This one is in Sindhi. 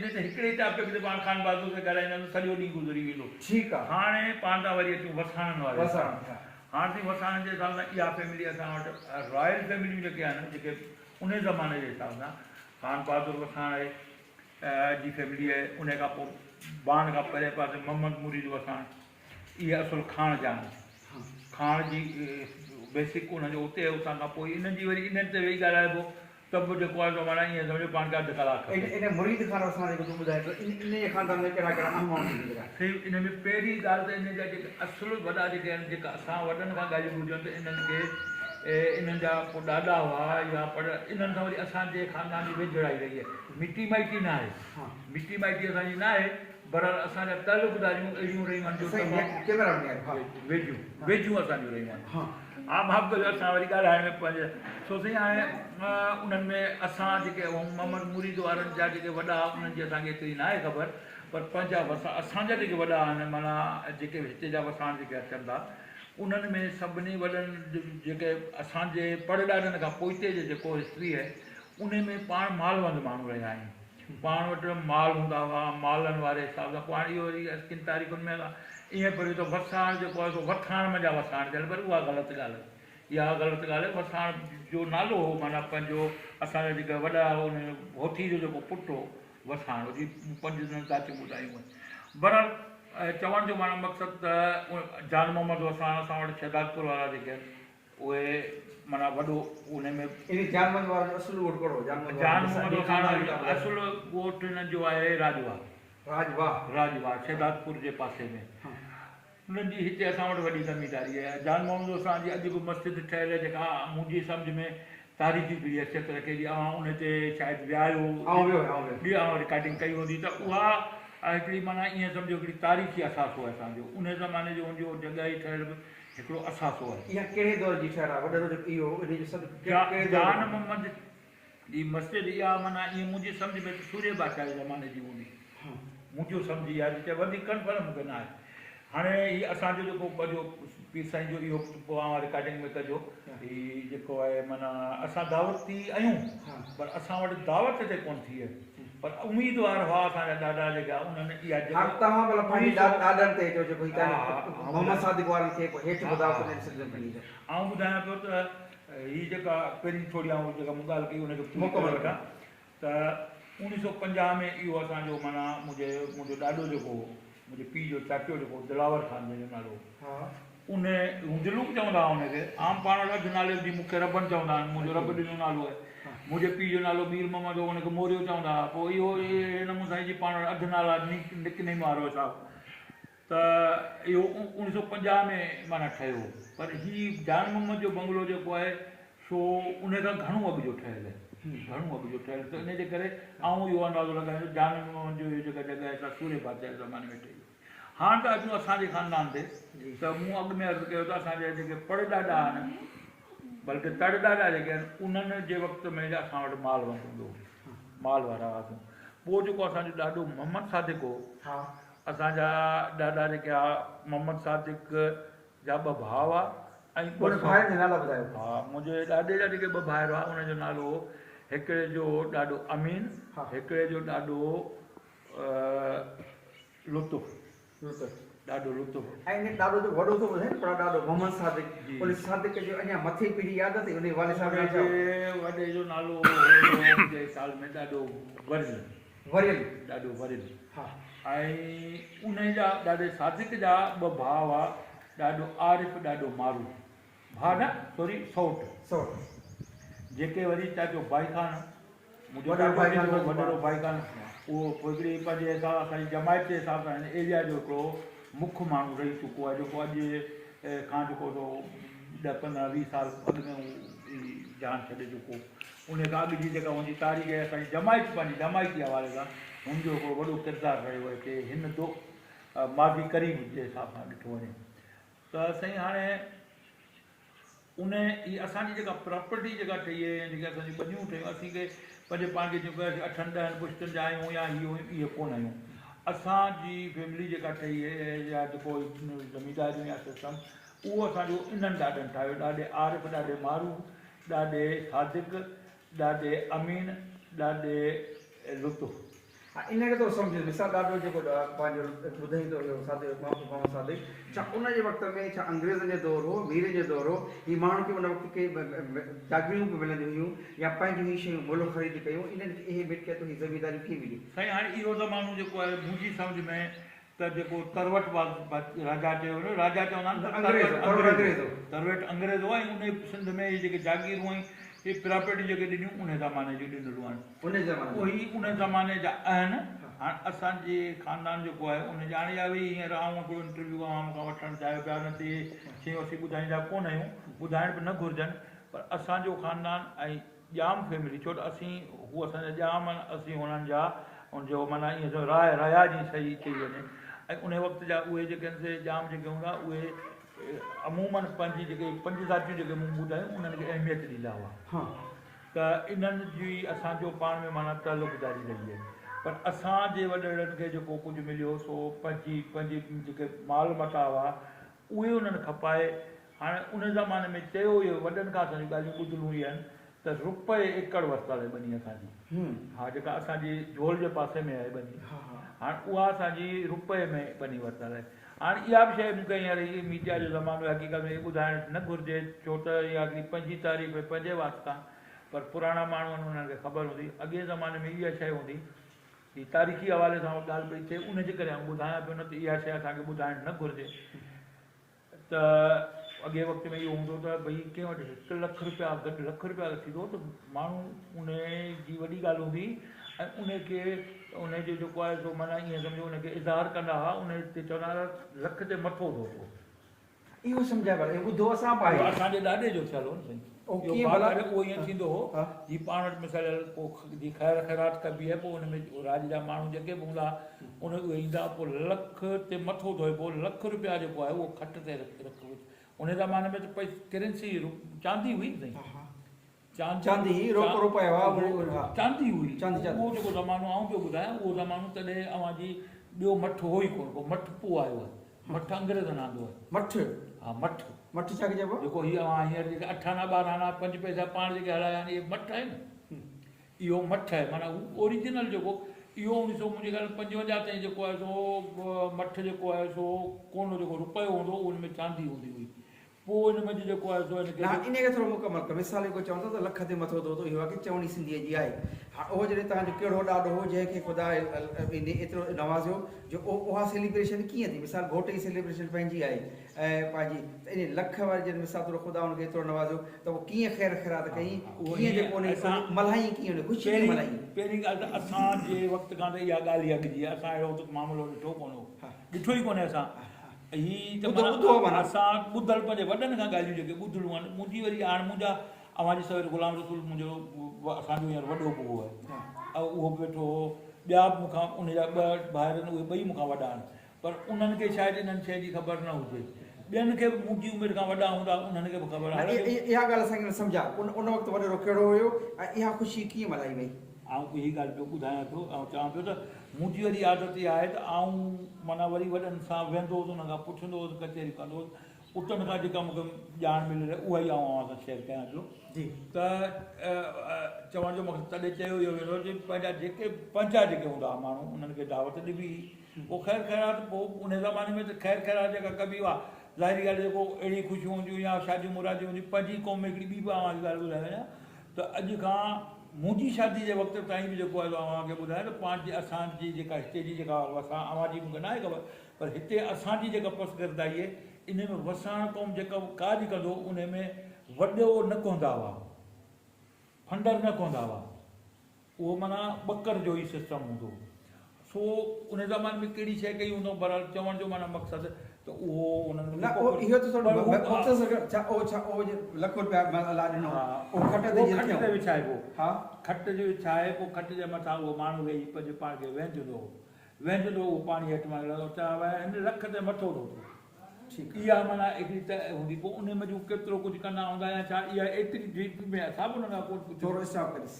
ان تي هڪڙي ٽاپڪ تي پاڻ خان بهادر سان ڳالهائينداسين سڄو ڏينهن گذري ويندو. ٺيڪ آ. هاڻي پاڻ ٿا وري اچون وساڻن واري حساب وساڻ سان. هاڻ سائين وساڻن جي حساب سان اها فيملي اسان وٽ رائل فيمليون جيڪي آهن جيڪي انهي زماني جي حساب سان خان بهادر وساڻ آهي جي فيملي آهي انهي کان پوء بان کان پرئين پاسي محمد مريد وساڻ اهي اصل کاڻ جا آهن. کاڻ جي بيسڪ انهن جو اتي اتان کان پوء انهن جي وري انهن تي ويهي ڳالهائبو ته به جيڪو آهي سو معنيٰ ائين سمجهو پاڻ کي اڌ ڪلاڪ کپي. ان مريد خان وساڻ جيڪو تون ٻڌائين پيو ان انهيء خاندان ۾ ڪهڙا ڪهڙا اهم ماڻهو ٿي گذريا؟ سائين ان ۾ پهرين ڳالهه ته انهن جا جيڪي اصل وڏا جيڪي آهن جيڪا اسان وڏن کان ڳالهيون ٻڌيون ته انهن کي انهن جا ڪو ڏاڏا هئا يا پڙ انهن سان وري اسان جي خاندان جي ويجهڙائي رهي آهي مٽي مائٽي نه آهي مٽي مائٽي اسان جي نه آهي بهرحال اسان جا تعلقداريون اهڙيون رهيون آهن جو تمام ويجهيون ويجهيون اسان جون رهيون آهن. ها معاف ڪجو اسان وري ڳالهائڻ ۾ پنهنجي سو سائين هاڻي انهن ۾ اسان جيڪي محمد مريد وارن جا جيڪي وڏا انهن جي اسان کي ايتري ناهي خبر پر پنهنجا وسا اسان جا جيڪي وڏا آهن معنيٰ جيڪي هتي جا وساڻ جيڪي اچن ٿا انهن ۾ سڀني وڏن جيڪي اسان جي پڙ ڏاڏن کان پوئتي جي جيڪو هسٽري آهي انهي ۾ پاڻ مالوند ماڻهو رهيا آهيون. پاڻ وٽ مال هوندا هئا، مالن واري حساب سان پوء هاڻي اهو وري ڪن تاريخن ۾ ائين پڙهيو ته وساڻ جيڪو آهي سو وٿاڻ منجهان وساڻ ٿيل پر اها غلط ڳالهه آهي. اها غلط ڳالهه آهي وساڻ جو نالو هو معنيٰ پنهنجو اسان جا جيڪي وڏا ان هوٿي جو جيڪو پٽ هو وساڻ هو جي مون پنج ذاتيون ٻڌايون آهن. بهرحال چوڻ جو معنيٰ مقصد ته جان محمد وساڻ اسان وٽ شهدادپور وارا جيڪي آهن اهي معنيٰ وڏو انهي ۾. يعني جان محمد وارن جو اصل ڳوٺ ڪهڙو هو؟ جان محمد جان محمد وساڻ جو اصل ڳوٺ هنن جو آهي راڄواهه. راڄواهه. راڄواهه شهدادپور جي پاسي ۾. انهن جي هتي اسان وٽ وڏي زمينداري آهي. جان محمد وساڻ جي اڄ به مسجد ٺهيل آهي جيڪا منهنجي سمجهه ۾ تاريخي هڪڙي حيثيت رکي ٿي. اوهان انهي تي شايد ويا آهيو. آئون ويو آهيان، آئون ويو. ٻي اوهان رڪارڊنگ ڪئي هوندي ته اها هڪڙي معنيٰ ائين سمجهو هڪڙي تاريخي اثاثو آهي اسان جو. انهي زماني جو ان جو جڳهه ئي ٺهيل به هڪڙو اثاثو آهي. اها ڪهڙي دور جي ٺهيل آهي؟ وڏيرو جيڪو اهو هو، انهيء جو سڏ ڪهڙي دور جان محمد جي مسجد اها معنيٰ ائين منهنجي سمجهه ۾ ته سورهيه بادشاهه جي زماني جي هوندي. منهنجو سمجهه اها آهي، وڌيڪ ڪنفرم مون کي نه آهي. هاڻي هي اسان جو جيڪو پنهنجو پير سائين جو اهو پوء اوهان رڪارڊنگ ۾ ڪجو. هي جيڪو آهي معنيٰ اسان دعوتي آهيون پر اسان وٽ دعوت هتي ڪونه ٿي آهي. پر اميدوار هئا اسان جا ڏاڏا جيڪي انهن اها جڳهه. هاڻ توهان ڀلا پنهنجي ڏاڏن تي اچو جيڪو هي توهان محمد صادق وارن کي پوء هيٺ ٻڌاء ته انهن سنڌين پنهنجي جا. آئون ٻڌايان پيو ته هي جيڪا پهرين ٿوري آئون جيڪا مون ڳالهه ڪئي ان کي پوري ڪري وٺان ته اوڻيهه سو 50 ۾ اهو اسان جو معنيٰ منهنجي منهنجو ڏاڏو جيڪو هو منهنجي پيء جو چاچو جيڪو دلاور خان جنهن جو نالو هو ان هو دلو به چوندا هئا ان کي عام پاڻ وٽ اڌ نالي جي مون کي ربن چوندا آهن منهنجو رب ڏنو نالو آهي منهنجي پيء جو نالو مير محمد هو ان کي موريو چوندا هئا پوء اهو اهڙي نموني سان جي پاڻ وٽ اڌ نالا نڪ نيم وارو حساب ته اهو اوڻيهه سو 50 ۾ معنيٰ ٺهيو پر هي جان محمد جو بنگلو جيڪو آهي سو ان کان گهڻو اڳ جو ٺهيل آهي گهڻو اڳ جو ٺهيل ته ان جي ڪري آئون اهو اندازو لڳايان ٿو جان محمد جو اهو جيڪا جڳهه آهي سا سورهيه بادشاهه جي زماني ۾ ٺهي هئي. هاڻ ته اچون اسان جي خاندان تي ته مون اڳ ۾ عرض ڪيو ته اسان جا جيڪي پڙ ڏاڏا آهن بلڪه تڙ ڏاڏا جيڪي آهن انهن جي وقت ۾ اسان وٽ مال وند هوندو هو مال وارا هئاسون پوء جيڪو اسان جو ڏاڏو محمد صادق هو اسان جا ڏاڏا جيڪي ها محمد صادق جا ٻه ڀاء هئا ۽ ٻه ڀائرن جا نالا ٻڌايو. ها منهنجي ڏاڏي جا جيڪي ٻه ڀائر هئا انهن جو نالو هو هڪڙي جو ڏاڏو امين هڪڙي جو ڏاڏو لطف لطف ڏاڏو لطف. ۽ ان ڏاڏو جو وڏو ٿو ٻڌائين پر ڏاڏو محمد صادق ان صادق جو اڃا مٿي پيڙهي ياد اٿئي ان جي والد صاحب جو نالو ڇا هو؟ وڏي جو نالو هو منهنجي خيال ۾ ڏاڏو وريل. وريل. ڏاڏو وريل. ها. ۽ انهي جا ڏاڏي صادق جا ٻه ڀاء هئا ڏاڏو عارف ڏاڏو مارو. ڀاء نه سوري سئوٽ. سئوٽ. جيڪي وري چاچو ڀائي خان منهنجو چاچو جيڪو وڏيرو ڀائي خان اهو هڪڙي پنهنجي حساب اسان جي جماعت جي حساب سان هن ايريا جو هڪڙو مک ماڻهو رهي چڪو آهي جيڪو اڄ کان جيڪو سو ڏهه پندرهن ويهه سال اڳ ۾ هو هي جهان ڇڏي چڪو ان کان اڳ جي جيڪا هن جي تاريخ آهي اسان جي جماعت پنهنجي جماعتي حوالي سان هن جو هڪڙو وڏو ڪردار رهيو آهي هتي هن دو ماضي قريب جي حساب سان ڏٺو وڃي ته سائين هاڻي ان هي اسان جي جيڪا پراپرٽي جيڪا ٺهي آهي يا جيڪي اسان جون ٻنيون ٺهيون اسين ڪي پنهنجي پاڻ کي چئون پيا اسين اٺن ڏهن پشتن جا آهيون يا هي آهيون اهي ڪونه آهيون اسان جي فيملي جيڪا ٺهي آهي يا جيڪو زمينداريون يا سسٽم اهو اسان جو انهن ڏاڏن ٺاهيو ڏاڏي عارف ڏاڏي معروف ڏاڏي صادق ڏاڏي امين ڏاڏي لطف. ها ان کي ٿورو سمجهه مثال ڏاڏو جيڪو پنهنجو ٻڌائيندو هيو صادق محمد صادق ڇا ان جي وقت ۾ ڇا انگريزن جو دور هو ميرن جو دور هو هي ماڻهن کي ان وقت ڪي جاگيرون به ملنديون هيون يا پنهنجون هي شيون ملهه خريد ڪيون انهن کي اهي ملڪيتون هي زمينداريون ڪيئن مليون؟ سائين هاڻي اهو زمانو جيڪو آهي منهنجي سمجهه ۾ ته جيڪو تروٽ راجا چيو وڃي راجا چوندا آهن ته تروٽ انگريز هو تروٽ انگريز هو ۽ انهي سنڌ ۾ اهي جيڪي جاگيرون ۽ اهي پراپرٽيون جيڪي ڏنيون انهي زماني جون ڏنلون آهن اهي انهي زماني جا آهن هاڻ اسان جي خاندان جيڪو آهي ان جي هاڻي اها وئي هينئر آئون هڪڙو انٽرويو اوهان مون کان وٺڻ چاهيو پيا نه ته اهي شيون اسين ٻڌائيندا ڪونه آهيون ٻڌائڻ به نه گهرجن پر اسان جو خاندان ۽ ڄام فيملي ڇو ته اسين هو اسان جا ڄام آهن اسين هنن جا ان جو معنيٰ ائين سمجهو راء رعايا جي صحيح چئي وڃي ۽ انهي وقت جا اهي جيڪي آهن سي ڄام جيڪي هوندا اهي عموماً پنهنجي جيڪي پنج ذاتيون جيڪي مون ٻڌايون انهن کي اهميت ڏيندا هئا ته انهن جي اسان جو پاڻ ۾ معنيٰ تعلق داري رهي آهي پر اسان جي وڏڙن کي جيڪو ڪجهه مليو سو پنهنجي پنهنجي جيڪي مال متاع هئا اهي انهن کپائي هاڻي ان زماني ۾ چيو اهو وڏن کان اسان جون ڳالهيون ٻڌلون اهي آهن ته رپئي ايڪڙ ورتل آهي ٻني اسان جي ها جيڪا اسان جي جهول جي پاسي ۾ آهي ٻني هاڻي اها اسان جي رپئي ۾ ٻني ورتل آهي هاڻي اها به شيء مون کي هينئر هي ميڊيا جو زمانو آهي حقيقت ۾ اهي ٻڌائڻ نه گهرجي ڇو ته اها هڪڙي پنهنجي تعريف آهي پنهنجي وات کان پر پراڻا ماڻهو آهن انهن کي خبر هوندي اڳئين زماني ۾ اها شيء هوندي هي تاريخي حوالي سان ڳالهه پئي ٿئي ان جي ڪري آئون ٻڌايان پيو نه ته اها شيء اسان کي ٻڌائڻ نه گهرجي ته اڳئين وقت ۾ اهو هوندو ته ڀئي ڪنهن وٽ هڪ لک روپيا گڏ لک روپيا ٿيندو ته ماڻهو ان جي وڏي ڳالهه هوندي هئي ۽ ان کي ان جو جيڪو آهي سو معنيٰ ائين سمجهو ان کي اظهار ڪندا هئا ان تي چوندا هئا لک تي مٿو ڌوتو. اهو سمجهاء ڀلا اهو ٻڌو اسان به آهي. اهو اسان جي ڏاڏي جو ٿيل هو نه سائين. اهو ڪيئن ڀلا؟ اهو ائين ٿيندو هو جي پاڻ وٽ مثال ڪو جي خير خيرات ڪبي آهي پوء ان ۾ راڄ جا ماڻهو جيڪي به هوندا ان اهي ايندا پوء لک تي مٿو ڌوئبو لک روپيا جيڪو آهي اهو کٽ تي رکبو ان زماني ۾ ته پئسي ڪرنسي چاندي هئي نه سائين چاندي هئي روڪ روپيا هئا چاندي هئي اهو جيڪو زمانو آئون پيو ٻڌايان اهو زمانو تڏهن اوهان جي ٻيو مٺ هو ئي ڪونه ڪو مٺ پوء آيو آهي مٺ انگريزن آندو آهي. مٺ؟ ها مٺ. مٺ ڇا کي چئبو آهي؟ جيڪو هي اوهان هينئر جيڪي اٺ آنا ٻارهن آنا پنج پئسا پاڻ جيڪي هلايا آهن اهي مٺ آهن نه. اهو مٺ آهي معنيٰ هو اوريجنل جيڪو اهو اڻويهه سو منهنجي خيال ۾ 55 تائين جيڪو آهي سو مٺ جيڪو آهي سو ڪونه جيڪو رپيو هوندو هو ان ۾ چاندي هوندي هئي. پوء ان منجهه جيڪو آهي سو هن کي. نه انهيء کي ٿورو مڪمل ڪر. مثال جيڪو چون ٿا ته لک تي مٿو ڌوتو اهو واقعي چوڻي سنڌيء جي آهي. هاڻ اهو جڏهن توهان جو ڪهڙو ڏاڏو هو جنهن کي خدا انهيء ايترو نوازيو جو اها سيليبريشن ڪيئن ٿي؟ مثال گهوٽ جي سيليبريشن پنهنجي آهي ۽ پنهنجي ته انهيء لک واري جڏهن مثال طور خدا ان کي ايترو نوازيو ته پوء ڪيئن خير خيرات ڪئي ڪيئن جيڪو انهيء ملهائين ڪيئن انهيء خوشي ڪيئن ملهائين؟ پهرين ڳالهه ته اسان جي وقت کان ته اها ڳالهه ئي اڳ جي آهي اسان اهڙو معاملو ڏٺو ڪونه هو ڏٺو ئي ڪونهي اسان. هي ته معنيٰ اسان ٻڌل پنهنجي وڏن کان ڳالهيون جيڪي ٻڌلون آهن منهنجي وري هاڻ منهنجا اوهان جي سوير غلام رسول منهنجو اسان جو هينئر وڏو بوئو آهي اهو به ويٺو هو ٻيا به مون کان ان جا ٻه ڀائر آهن اهي ٻئي مون کان وڏا آهن پر انهن کي شايد انهن شين جي خبر نه هجي ٻين کي به منهنجي عمر کان وڏا هوندا انهن کي به خبر آهي. اها ڳالهه اسان کي نه سمجهاء ان وقت وڏيرو ڪهڙو هيو ۽ اها خوشي ڪيئن ملهائي وئي؟ آئون اها ڳالهه پيو ٻڌايان پيو ۽ چوان پيو ته منهنجي وري عادت اها آهي ته آئون معنيٰ وري وڏن سان ويهندو هوس انهن کان پڇندو هوس ڪچهريون ڪندو هوس اتن کان جيڪا مون کي ڄاڻ مليل آهي اها ئي آئون اوهان سان شيئر ڪيان پيو ته چوڻ جو مقصد تڏهن چيو اهو ويندو هو ته پنهنجا جيڪي پنهنجا جيڪي هوندا هئا ماڻهو انهن کي دعوت ڏبي هئي پوء خير خيرات پوء ان زماني ۾ ته خير خيرات جيڪا ڪبي اها ظاهري ڳالهه جيڪو اهڙي خوشيون هونديون يا شاديون مراديون هونديون پنهنجي قوم ۾ هڪڙي ٻي به اوهان کي ڳالهه ٻڌائي وڃان ته اڄ کان منهنجي شادي جي وقت تائين به جيڪو آهي سو اوهان کي ٻڌايان ته پاڻ جي اسان جي جيڪا هتي جي جيڪا وسان اوهان جي مون کي ناهي خبر پر هتي اسان جي جيڪا پسگردائي آهي انهي ۾ وساڻ قوم جيڪا به ڪاڄ ڪندو انهي ۾ وڏو نه ڪهندا هئا ڦنڊر نه ڪهندا هئا. اهو معنيٰ ٻڪر جو ئي سسٽم هوندو هو. سو ان زماني ۾ ڪهڙي شيء ڪئي هوندائون بهرحال چوڻ جو معنيٰ مقصد ته اهو انهن نه اهو اهو ته ٿورو مختصر ڪر ڇا اهو ڇا اهو جي لک روپيا الله ڏنو اهو کٽ تي جي رکيائون. کٽ تي وڇائبو هو. کٽ جي وڇائي پوء کٽ جي مٿان اهو ماڻهو ويهي پنهنجو پاڻ کي وهنجندو هو. وهنجندو اهو پاڻي هيٺ مان لهندو چا هن لک تي مٿو ڌوتو. اها معنيٰ هڪڙي ته هوندي پوء انهي منجهون ڪيترو ڪجهه ڪندا هوندا يا ڇا اها ايتري ڊيپ ۾ اسان به انهن کان ڪونه پڇيو. ٿورو اسٽاپ ڪريس.